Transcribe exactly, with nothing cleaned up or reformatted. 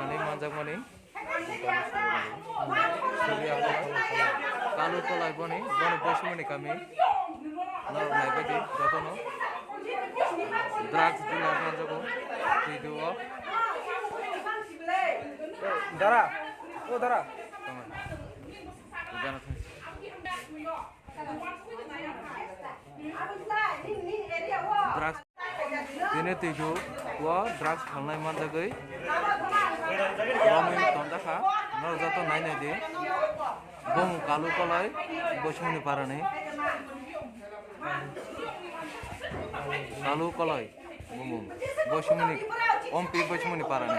Nani manjakmani. Surya Kalu Koloi boni, boni Boisumuni kami. Norok naibaidi jotono. Drugs dealer manjago. Twi duo. Dara. O dara. Tama. Ujana thang. Drugs. Tini twidu o drugs phalnai manjagwi romwi tonjakha. Norok joto nai nai di. Bumung Kalu Koloi Boisumuni parani. Kalu Koloi bumung Boisumuni, Ompi Boisumuni parani.